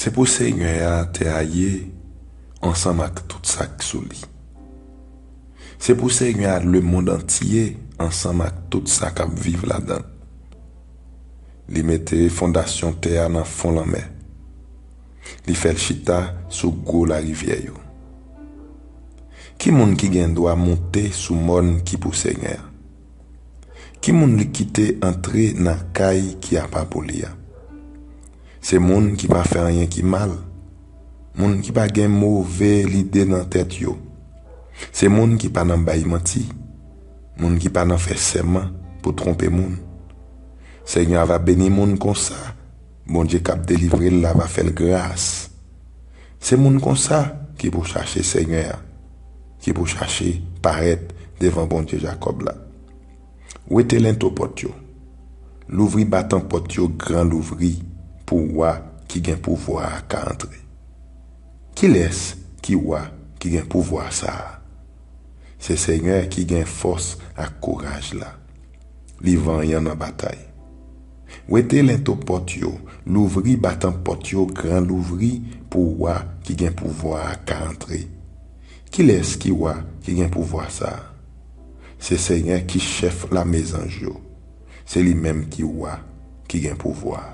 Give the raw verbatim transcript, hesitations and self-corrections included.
Se pou Senyè a tè a ye ansanm ak tout sa k sou li. Se pou Senyè a lemonn antye ansanm ak tout sa k ap viv ladan l. Li mete fondasyon tè a nan fon lanmè. Li fè l chita sou gwo larivyè yo. Ki moun ki gen dwa monte sou mòn ki pou Senyè a? Ki moun li kite antre nan kay ki apa pou li a? Se moun ki pa fè anyen ki mal, moun ki pa gen move lide nan tèt yo. Se moun ki pa nan bay manti, moun ki pa nan fè sèman pou twonpe moun. Senyè a va beni moun konsa, Bondye k ap delivre l la va fè l gras. Se moun konsa ki pou chache Senyè a, ki pou chache parèt devan Bondye Jakòb la. Wete lento pòt yo. Louvri batan pòt yo gran louvri pou wa ki gen pouvwa a ka antre. Kilès ki wa ki gen pouvwa sa a? Se Senyè ki gen fòs ak kouraj la. Li vanyan nan batay. Wete lento pòt yo, louvri batan pòt yo gran louvri pou wa ki gen pouvwa a ka antre. Kilès ki wa ki gen pouvwa sa a? Se Senyè ki chèf lame zanj yo. Se li menm ki wa ki gen pouvwa a.